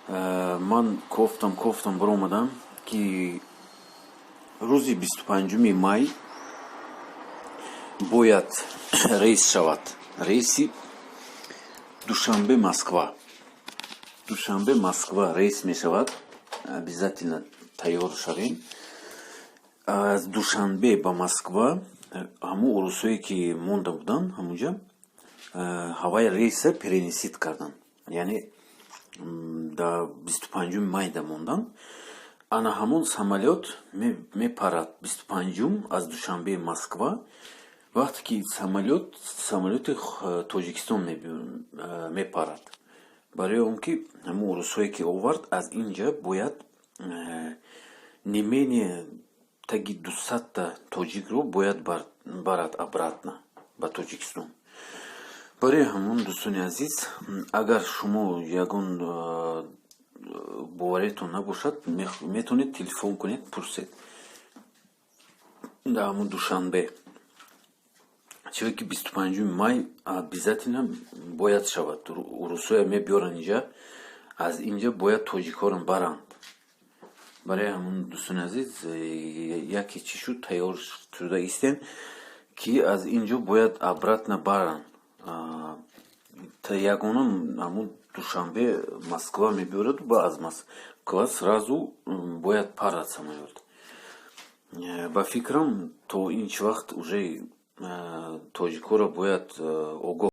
Ман кофтам, кофтам, баромадам, ки рӯзи 25-уми май бояд рейс шавад, рейси Душанбе Москва. Душанбе Москва рейс мешавад, обязательно тайёр шавем. Аз Душанбе ба Москва ҳамун урусое, ки монда буданд ҳамунҷа, ҳавай рейса переносить карданд, яъне да 25-уми майда мондан. Ана ҳамон самолёт мепарад 25-ум аз Душанбе Москва. Вақте ки самолёти Тоҷикистон мепарад, барои он ки ҳамун урусҳое, ки овард аз инҷа, бояд не менее таги 200-та тоҷикро бояд барад обратно ба Тоҷикистон. Барои ҳамон, дӯстони азиз, агар шумо ягон бовариятон набошад, метавонед телефон кунед, пурсед дар ҳамун Душанбе, чиро ки 25-уми май обязательно бояд шавад. Урусҳоя мебиёранд инҷа, аз инҷа бояд тоҷикҳоро баранд. Барои ҳамон, дӯстони азиз, яке чӣ шуд, тайёр шуда истем, ки аз инҷо бояд обратно баранд. Ягона ҳамун Душанбе Москва мебиёраду ба аз Москва сразу бояд парад самолёт. Ба фикрам, то ин чӣ вақт уже тоҷикҳоро бояд огоҳ.